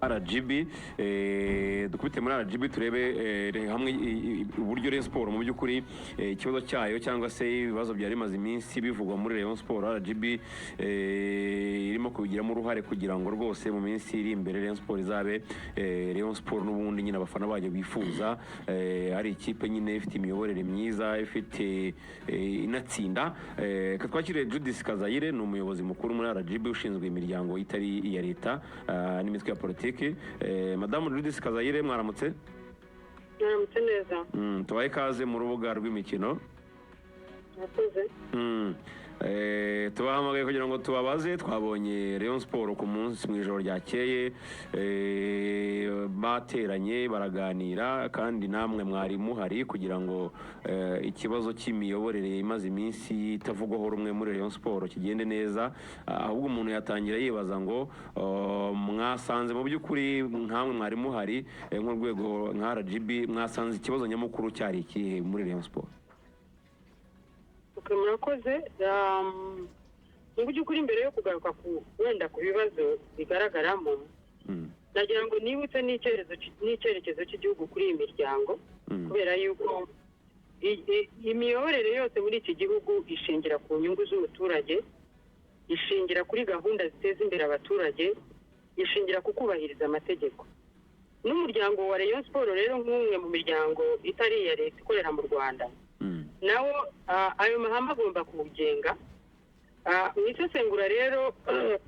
RGB, dukubite muri RGB turebe hamwe uburyo Rayon Sport mu by'ukuri ikibazo cyayo cyangwa se ibibazo byari bimaze iminsi bivugwa muri Rayon Sport, RGB irimo kubigiramo uruhare kugira ngo rwose mu minsi iri imbere Rayon Sport izabe Rayon Sport n'ubundi nyine abafana bayo bifuza, ari ikipe nyine ifite imiyoborere myiza, ifite inatsinda. Reka twakire Judith Kazayire, ni umuyobozi mukuru muri RGB ushinzwe imiryango itari iya leta n'imitwe ya politiki. Madamu Judith Kazayire, mwaramutse? Mwaramutse neza. Tubahe ikaze mu rubuga rw'imikino. Murakoze. Tubahamagaye kugira ngo tubabaze. Twabonye Rayon Sport ku munsi mu ijoro ryakeye bateranye baraganira, kandi namwe mwari muhari kugira ngo ikibazo cy'imiyoborere imaze iminsi itavugwaho rumwe muri Rayon Sport kigende neza. Ahubwo umuntu yatangira yibaza ngo mwasanze mu by'ukuri nkamwe mwari muhari, nk'urwego nka RGB, mwasanze ikibazo nyamukuru cyari ikihe muri Rayon Sport? Ok, murakoze. Mu by'ukuri, mbere yo kugaruka ku wenda ku bibazo bigaragaramo, nagira ngo nibutse n'icyerekezo cy'igihugu kuri iyi miryango, kubera yuko imiyoborere yose muri iki gihugu ishingira ku nyungu z'umuturage, ishingira kuri gahunda ziteza imbere abaturage, ishingira ku kubahiriza amategeko. N'umuryango wa Rayon Sport rero, nk'umwe mu miryango itari iya leta ikorera mu Rwanda, nawo ayo mahame agomba kuwugenga. Mu isesengura rero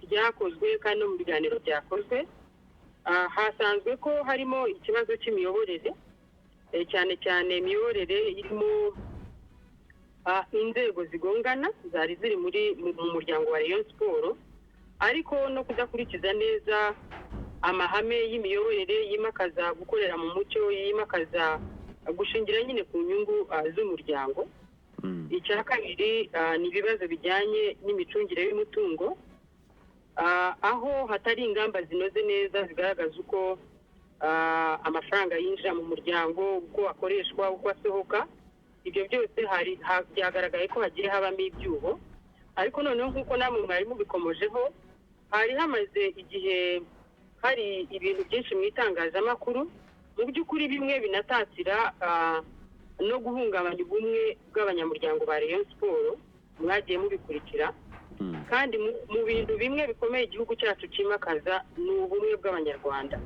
ryakozwe kandi no mu biganiro byakozwe, hasanzwe ko harimo ikibazo cy'imiyoborere, cyane cyane imiyoborere irimo inzego zigongana zari ziri muri mu muryango wa Rayon Sport, ariko no kudakurikiza neza amahame y'imiyoborere yimakaza gukorera mu mucyo, yimakaza gushingira nyine ku nyungu z'umuryango. Icya kabiri ni ibibazo bijyanye n'imicungire y'umutungo, aho hatari ingamba zinoze neza zigaragaza uko amafaranga yinjira mu muryango, uko akoreshwa, uko asohoka. Ibyo byose hari byagaragaye ko hagiye habamo ibyuho. Ariko noneho, nk'uko namwe mwari mubikomojeho, hari hamaze igihe hari ibintu byinshi mu itangazamakuru, mu by'ukuri bimwe binatatira no guhungabanya ubumwe bw'abanyamuryango ba Rayon Sport, mwagiye mubikurikira. Kandi mu bintu bimwe bikomeye igihugu cyacu cyimakaza ni ubumwe bw'Abanyarwanda,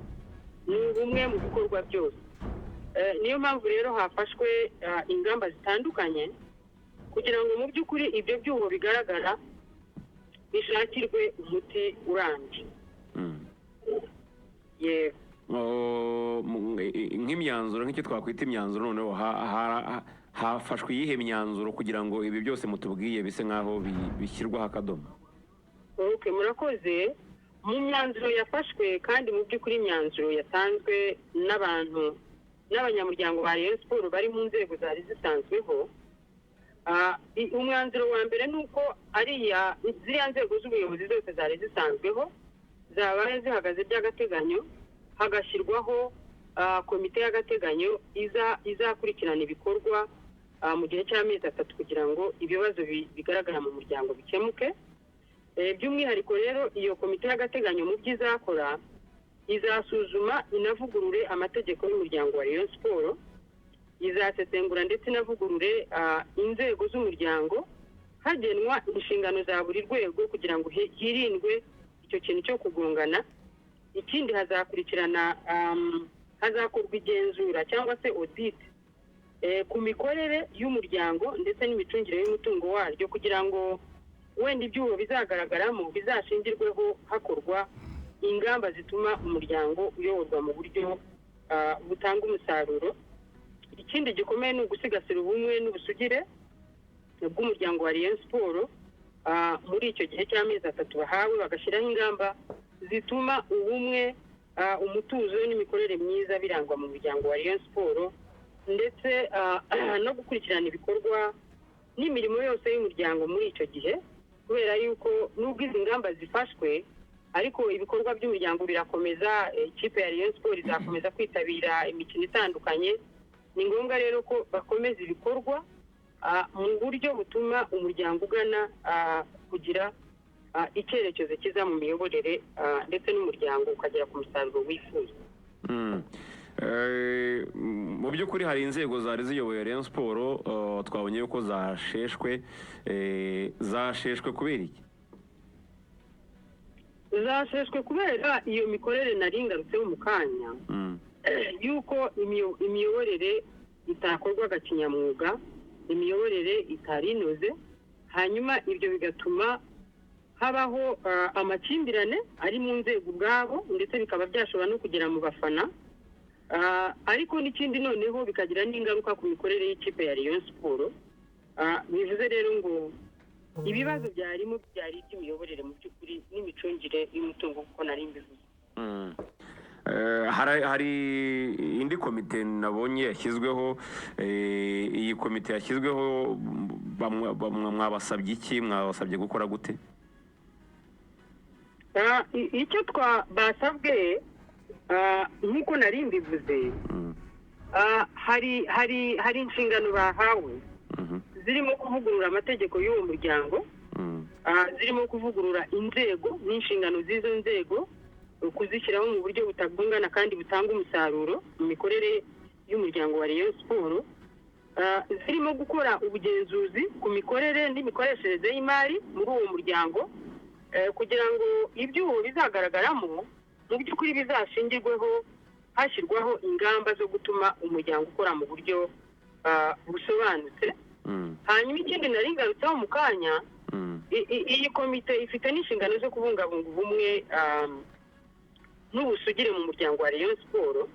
ni ubumwe mu bikorwa byose. Niyo mpamvu rero hafashwe ingamba zitandukanye kugira ngo mu by'ukuri ibyo byuho bigaragara bishakirwe umuti urambye. Yego. Oh, nk'imyanzuro, nk'icyo twakwita imyanzuro noneho, hafashwe iyihe myanzuro kugira ngo ibi byose mutubwiye bise nk'aho bishyirwaho akadomo? Ok, murakoze. Mu myanzuro yafashwe, kandi mu by'ukuri imyanzuro yatanzwe n'abantu n'abanyamuryango ba Rayon Sport bari mu nzego zari zisanzweho, umwanzuro wa mbere ni uko ariya ziriya nzego z'ubuyobozi zose zari zisanzweho zabaye zihagaze by'agateganyo, hagashyirwaho komite y'agateganyo izakurikirana ibikorwa mu gihe cy'amezi 3 kugira ngo ibibazo bigaragara mu muryango bikemuke. By'umwihariko rero, iyo komite y'agateganyo mu byo izakora, izasuzuma inavugurure amategeko y'umuryango wa Rayon Sport, izasesengura ndetse inavugurure inzego z'umuryango, hagenwa inshingano za buri rwego kugira ngo hirindwe icyo kintu cyo kugongana. Ikindi, hazakurikirana hazakorwa igenzura cyangwa se audit ku mikorere y'umuryango ndetse n'imicungire y'umutungo waryo, kugira ngo wenda ibyuho bizagaragaramo bizashingirweho hakorwa ingamba zituma umuryango uyoborwa mu buryo butanga umusaruro. Ikindi gikomeye ni ugusigasira ubumwe n'ubusugire bw'umuryango wa Rayon Sport muri icyo gihe cy'amezi 3 bahawe, bagashyiraho ingamba zituma ubumwe, umutuzo n'imikorere myiza birangwa mu muryango wa Rayon Sport, ndetse no gukurikirana ibikorwa n'imirimo yose y'umuryango muri icyo gihe, kubera yuko nubwo izi ngamba zifashwe, ariko ibikorwa by'umuryango birakomeza. Ikipe ya Rayon Sport izakomeza kwitabira imikino itandukanye. Ni ngombwa rero ko bakomeza ibikorwa mu buryo butuma umuryango ugana kugira icyerekezo cyiza mu miyoborere, ndetse n'umuryango ukagera ku musaruro wifuza. Mu by'ukuri hari inzego zari ziyoboye Rayon Sport, twabonye yuko zasheshwe. Zasheshwe kubera iki? Zasheshwe kubera iyo mikorere nari ngarutseho mu kanya, yuko imiyoborere itakorwaga kinyamwuga, imiyoborere itari inoze, hanyuma ibyo bigatuma habaho amakimbirane ari mu nzego ubwabo, ndetse bikaba byashobora no kugera mu bafana. Ariko n'ikindi noneho bikagira n'ingaruka ku mikorere y'ikipe ya Rayon Sport. Bivuze rero ngo ibibazo byarimo byari iby'imiyoborere mu by'ukuri n'imicungire y'umutungo, kuko nari mbivuze. Hari indi komite nabonye yashyizweho. Iyi komite yashyizweho, mwabasabye iki? Mwabasabye gukora gute? Icyo twa basabwe, nk'uko nari mbivuze, hari inshingano bahawe zirimo kuvugurura amategeko y'uwo muryango, zirimo kuvugurura inzego n'inshingano z'izo nzego, kuzishyiraho mu buryo butagongana kandi butanga umusaruro mu mikorere y'umuryango wa Rayon Sport, zirimo gukora ubugenzuzi ku mikorere n'imikoreshereze y'imari muri uwo muryango, kugira ngo ibyuho bizagaragaramo mu by'ukuri bizashingirweho hashyirwaho ingamba zo gutuma umuryango ukora mu buryo busobanutse. Hanyuma ikindi nari ngarutseho mu kanya, iyi komite ifite n'inshingano zo kubungabunga ubumwe n'ubusugire mu muryango wa Rayon Sport,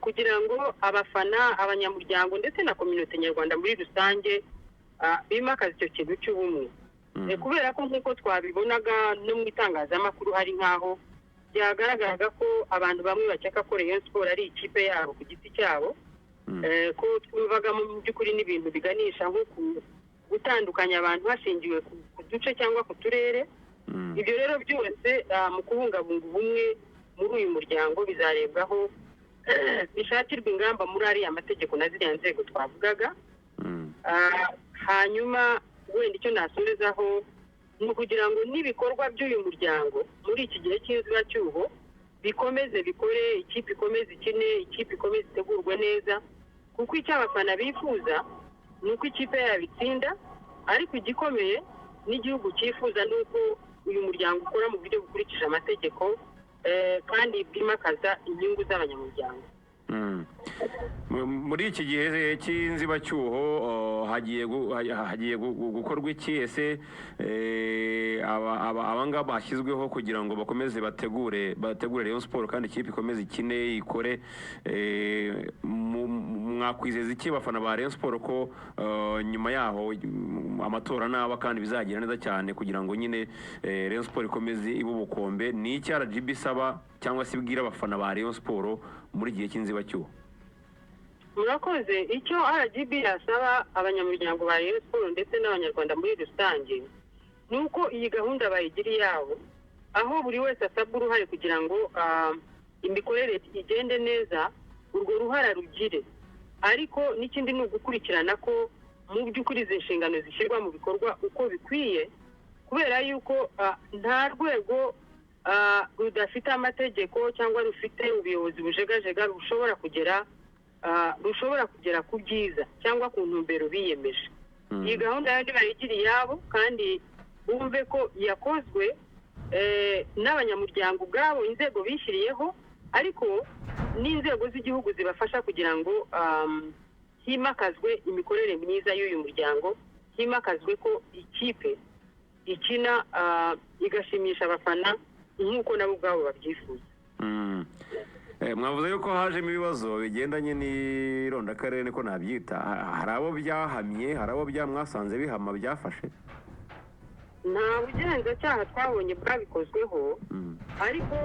kugira ngo abafana, abanyamuryango ndetse na kominote nyarwanda muri rusange, bimakaze icyo kintu cy'ubumwe. Kubera ko nk'uko twabibonaga no mu itangazamakuru, hari nk'aho byagaragaraga ko abantu bamwe bakeka ko Rayon Sport ari ikipe yabo ku giti cyabo, ko twumvaga mu by'ukuri n'ibintu biganisha nko ku gutandukanya abantu hashingiwe ku duce cyangwa ku turere. Ibyo rero byose, mu kubungabunga ubumwe muri uyu muryango, bizarebwaho, bishakirwa ingamba muri ariya mategeko na ziriya nzego twavugaga. Hanyuma wenda icyo nasorezaho ni ukugira ngo n'ibikorwa by'uyu muryango muri iki gihe cy'inzibacyuho bikomeze bikore, ikipe ikomeze ikine, ikipe ikomeze itegurwe neza, kuko icyo abafana bifuza ni uko ikipe yabo itsinda, ariko igikomeye n'igihugu cyifuza ni uko uyu muryango ukora mu buryo bukurikije amategeko, kandi bwimakaza inyungu z'abanyamuryango. Muri iki gihe cy'inzibacyuho, hagiye gukorwa iki? Ese aba ngaba bashyizweho kugira ngo bakomeze bategure Rayon Sport kandi ikipe ikomeze ikine, ikore, mwakwizeza iki abafana ba Rayon Sport ko nyuma yaho, amatora naba kandi bizagenda neza cyane kugira ngo nyine Rayon Sport ikomeze ibe ubukombe? Ni iki RGB isaba cyangwa se ibwira abafana ba Rayon Sport muri iki gihe cy'inzibacyuho? Murakoze. Icyo RGB yasaba abanyamuryango ba Rayon Sport ndetse n'Abanyarwanda muri rusange ni uko iyi gahunda bayigira iyabo, aho buri wese asabwa uruhare kugira ngo imikorere igende neza, urwo ruhare arugire. Ariko n'ikindi ni ugukurikirana ko mu by'ukuri izi nshingano zishyirwa mu bikorwa uko bikwiye, kubera yuko nta rwego rudafite amategeko cyangwa rufite ubuyobozi bujegajega rushobora kugera ku byiza cyangwa ku ntumbero biyemeje. Iyi gahunda rero nibayigira iyabo kandi bumve ko yakozwe n'abanyamuryango ubwabo, inzego bishyiriyeho, ariko n'inzego z'igihugu zibafasha kugira ngo himakazwe imikorere myiza y'uyu muryango, himakazwe ko ikipe ikina igashimisha abafana nk'uko nabo ubwabo babyifuza. Mwavuze yuko hajemo ibibazo bigendanye n'irondakarere, niko nabyita. Hari abo byahamye? Hari abo mwasanze bihama, byafashe? Nta bugenzacyaha twabonye bwabikozweho, ariko